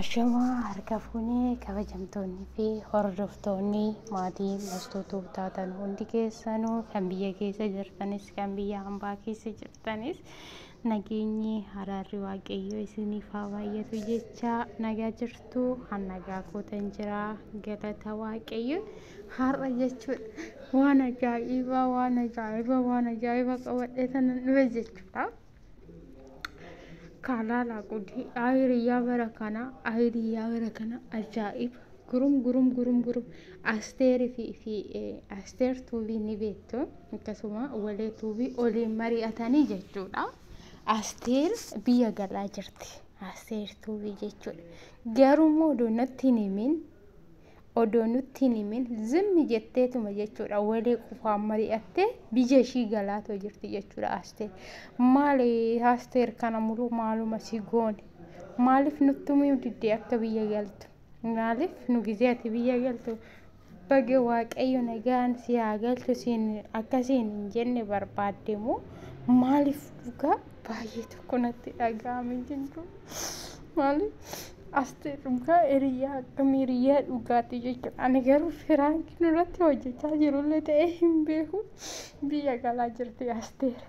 Ashamaa harka fuunee kabajamtoonnii fi hordoftoonni maatii Mastuutuuf taatan hundi keessanuu kan biyya keessa jirtanis kan biyya hambaa keessa jirtanis nageenyi araarri waaqayyoo isiniif haa baay'atu jecha nagaa jirtu han nagaa kootan jira galata waaqayyo har'a jechuudha waan ajaa'ibaa waan ajaa'ibaa waan ajaa'ibaa qabadhee tanan dhufe jechuudha. Kaalaalaa qudii hiriyaa bara kana hiriyaa bara kana ajaa'iba gurum gurum gurum gurum asteerii fi asteer tuubii ni beektu akkasuma walee tuubii oliin mari'atanii jechuudha. Asteer biyya galaa jirti. Asteer tuubii jechuudha. Garuu immoo odoo natti hin himin odoo nutti hin himin zimmi jetteetuma jechuudha walee qofaan mari'attee biyya ishii galaatoo jirti jechuudha Asteer. Maali Asteer kana muluu maaluma si goone maaliif nutti himuu diddee akka biyya galtu maaliif nu gizee ati biyya galtu baga waaqayyo nagaan si haa galchu siin akkasiin hin jenne barbaadde moo maaliif dhugaa baay'ee tokko natti dhaga'ame jechuudha. Maaliif Asteer dhugaa hiriyaa akkamii hiriyaa dhugaati jechuudha. Ani garuu firaankii nurratti hojjechaa jirullee ta'ee hin beeku biyya galaa jirti Asteer.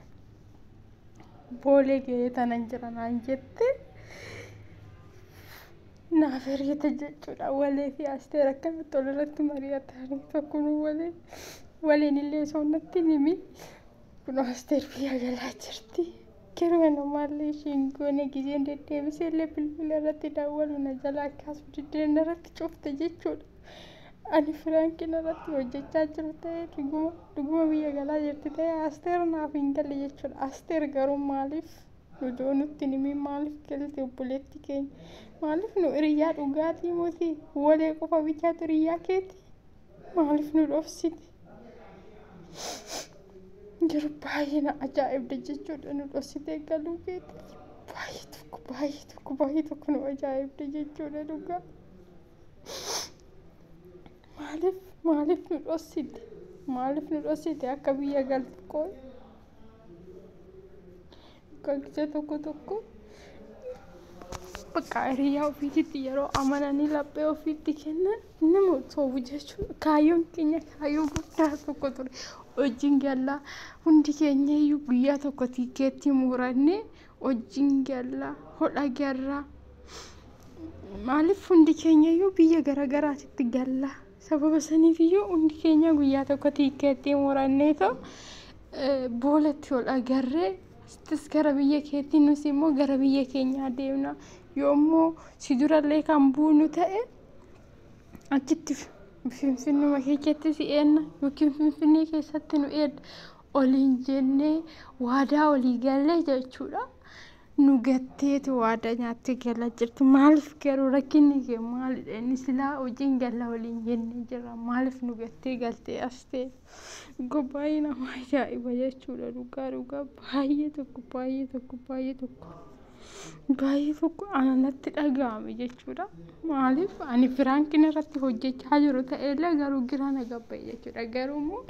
Boolee ga'ee tanan jira naan jette naaf ergite jechuudha. Walee fi Asteer akkanatti walirratti mari'atanii tokko nu walee waliin illee osoo natti hin himin kun Asteer biyya galaa jirti. Garuu namaallee isheen goone gizeen deddeebisee illee bilbila irratti dawwalu na jalaa kaasuu diddeen irratti cufte jechuudha. Ani firaankiin irratti hojjechaa jiru ta'ee dhuguma dhuguma biyya galaa jirti ta'ee Asteer naaf hin galle jechuudha. Asteer garuu maaliif odoo nutti hin himin maaliif galte obboleetti keenya maaliif nu hiriyaa dhugaatii moti walee qofa bichaatu hiriyaa keeti maaliif nu dhofsiti? Yeroo baay'ee na ajaa'ibde jechuudha nu dhoksitee galuu keeti. Baay'ee tokko baay'ee tokko baay'ee tokko nu ajaa'ibde jechuudha dhugaa. Maaliif maaliif nu dhoksite? Maaliif nu dhoksite akka biyya galtu qoy? Dhugaa gisa tokko tokko bakka hiriyaa ofiitti yeroo amananii laphee ofiitti kennan nama sobu jechuudha. Kaayyoon keenya kaayyoo guddaa tokko ture. Hojiin gallaa hundi keenya iyyuu guyyaa tokko tikeettii murannee hojiin gallaa hodha garraa. Maaliif hundi keenya iyyuu biyya garaagaraatitti gallaa. Sababa saniif iyyuu hundi keenya guyyaa tokko tikeettii murannee too boolatti ol agarree sittis gara biyya keetti nus immoo gara biyya keenyaa deemna. Yoommoo si durallee kan buunu ta'e achitti finfinnuma keessatti si eenna yookiin finfinnee keessatti nu eedda oliin jennee waadaa olii gallee jechuudha. Nu gatteetu waadaa nyaattee galaa jirti. Maaliif garuu rakkinni kee maalidha? Inni silaa hojiin galla waliin jennee jirra. Maaliif nu gattee galtee as ta'e? Dhugaa baay'ee nama ajaa'iba jechuudha. Dhugaa dhugaa baay'ee tokko baay'ee tokko baay'ee tokko baay'ee tokko ana natti dhaga'ame jechuudha. Maaliif ani firaankiin irratti hojjechaa jiru ta'ellee garuu giraa na gabba'e jechuudha. Garuu immoo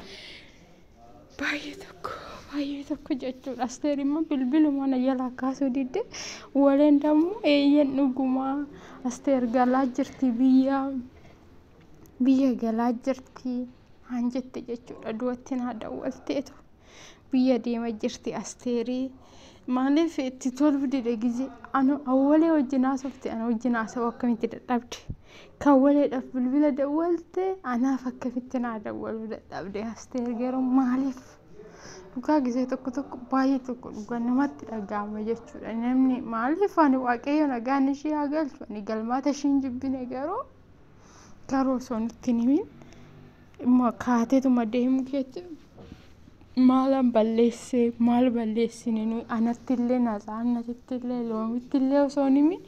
baay'ee tokko baay'ee tokko jechuudha. Asteer immoo bilbiluma na jalaa kaasuu didde. Waleen dammoo eeyyan dhugumaa Asteer galaa jirti biyya biyya galaa jirti haan jette jechuudha. Du'atti naa dawwalteetu biyya deema jirti Asteerii. Maaliif itti toluu dide gizee anu awwalee wajjin haasofte ana wajjin haasa'uu akkamitti dadhabde? Kan waleedhaaf bilbila dawwalte anaaf akkamitti naa dawwaluu dadhabde Asteer garuu maaliif? Dhugaa gizee tokko tokko baay'ee tokko dhugaa namatti dhaga'ama jechuudha. Namni maaliif ani waaqayyo nagaan ishee haa galchu ani galmaata ishee hin jibbine garuu garuu osoo nutti hin himin kaateetuma deemuu keetti maalan balleessee maal balleessine nuyi anatti illee natsaannatitti illee loomitti illee osoo hin himin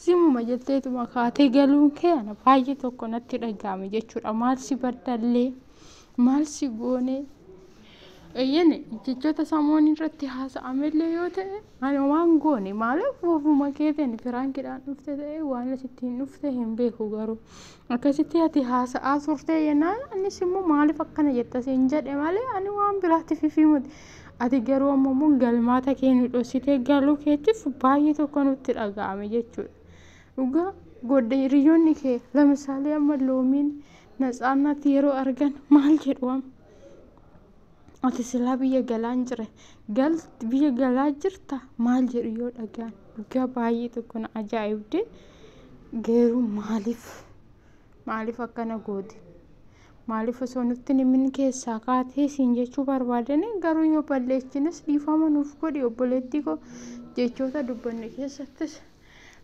simuma jetteetuma kaatee galuun kee ana baay'ee tokko natti dhaga'ame jechuudha. Maal si baddallee maal si goone Eeyyeen jechoota samoon irratti haasa'amellee yoo ta'e ani waan goone maaliif ofuma keetiin firaankiidhaan dhufte ta'e waan asittiin dhufte hin beeku garuu akkasitti ati haasa'aa turte jennaan anis immoo maaliif akkana jetta siin jedhe malee ani waan biraatti fifimuti. Ati garuu ammoo immoo galmaata kee nu dhoksitee galuu keetiif baay'ee tokko nutti dhaga'ame jechuudha. Dhugaa godda hiriyoonni kee lamisaalee amma loomiin natsaannaatti yeroo argan maal jedhu amma? Ati silaa biyya galaan jira gal biyya galaa jirta maal jedhu yoo dhagaan? Dhugaa baay'ee tokko na ajaa'ibde. Garuu maaliif akkana goote? Maaliif osoo nutti himin keessaa kaatee siin jechuu barbaadani? Garuu yoo balleessines dhiifama nuuf godhi obboleettii koo. Jechoota dubbanne keessattis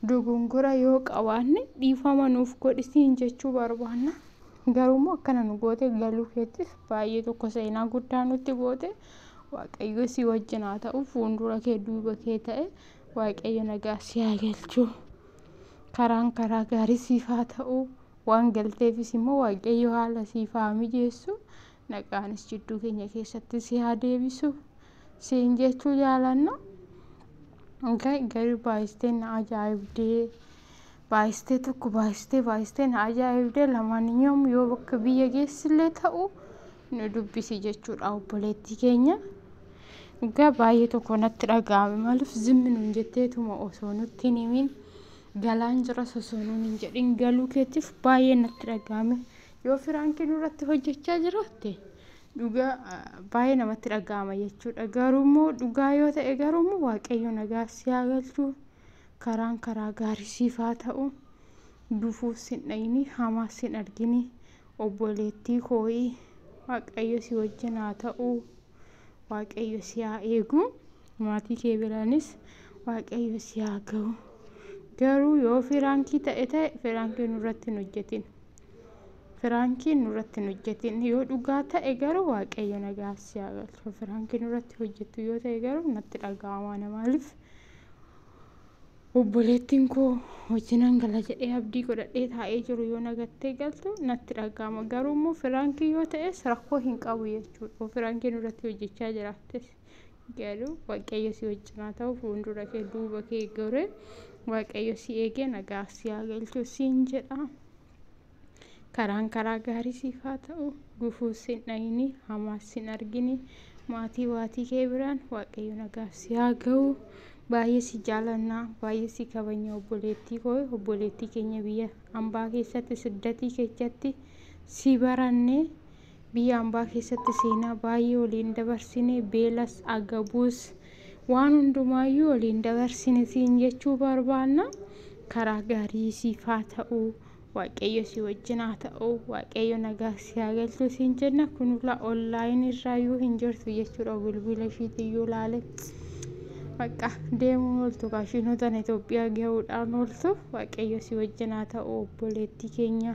dogongora yoo qabaanne dhiifama nuuf godhi siin jechuu barbaanna. Garuu immoo akkana nu goote galuu keettis baay'ee tokko seenaa guddaa nutti goote. Waaqayyo si wajjin haa ta'u, fuuldura kee duuba kee ta'e Waaqayyo nagaa si haa galchu. Karaan karaa gaarii siif haa ta'u. Waan galteefis immoo Waaqayyo haala siif haa mijeessu. Nagaanis jidduu keenya keessatti si haa deebisu. Siin jechuu jaalanna. Garuu baay'istee na ajaa'ibdee. Baay'istee tokko baay'istee baay'istee na ajaa'ibdee. Lamaaniyyuu yoo bakka biyya geessillee ta'u nu dubbisi jechuudha obboleettii keenya. Dhugaa baay'ee tokko natti dhaga'ame. Maaliif zimmi nuun jetteetuma osoo nutti hin himin galaan jiras osoo nuun hin jedhin galuu keetiif baay'ee natti dhaga'ame. Yoo firaankii nurratti hojjechaa jiraatte dhugaa baay'ee namatti dhaga'ama jechuudha. Garuu immoo dhugaa yoo ta'e garuu immoo Waaqayyo nagaa si haa galchu. Karaan karaa gaarii siif haa ta'u. Dufuus hin dhayini, hamaas hin argini. Obboleettii kooyi Waaqayyo si wajjin haa ta'u. Waaqayyo si haa eegu. Maatii kee biraanis Waaqayyo si haa ga'u. Garuu yoo firaankii ta'e firaankii nurratti hin hojjetin. Firaankii nurratti hin hojjetin. Yoo dhugaa ta'e garuu Waaqayyo nagaa si haa galchu. Firaankii nurratti hojjettu yoo ta'e garuu natti dhaga'ama. Maaliif obboleettiin koo hojiinan gala jedhee abdii godhadhee taa'ee jiru yoo nagattee galtu natti dhaga'ama. Garuu immoo firaankii yoo ta'es rakkoo hin qabu jechuudha. Firaankii nurratti hojjechaa jiraattes garuu Waaqayyo si wajjin haa ta'u. Fuuldura kee duuba kee goree Waaqayyo si eegee nagaa si haa galchu siin jedha. Karaan karaa gaarii siif haa ta'u. Gufuus hin dhayini, hamaas hin argini. Maatii waatii kee biraan Waaqayyo nagaa si haa ga'u. Baay'ee si jaalannaa, baay'ee si kabajna obboleettii koo. Obboleettii keenya biyya hambaa keessatti siddatii keessatti si baranne, biyya hambaa keessatti seenaa baay'ee waliin dabarsine, beelas agabuus waan hundumaayyuu waliin dabarsine siin jechuu barbaanna. Karaa gaarii siif haa ta'u. Waaqayyo si wajjin haa ta'u. Waaqayyo nagaa si haa galchu siin jenna. Kunula onlaayinii irraayyuu hin jirtu jechuudha. Bilbila ishiitiyyuu laale. Bakka deemuun ooltu kaashinuu tana Itoophiyaa gahuudhaan ooltu. Waaqayyo si wajjin haa ta'u obboleettii keenya.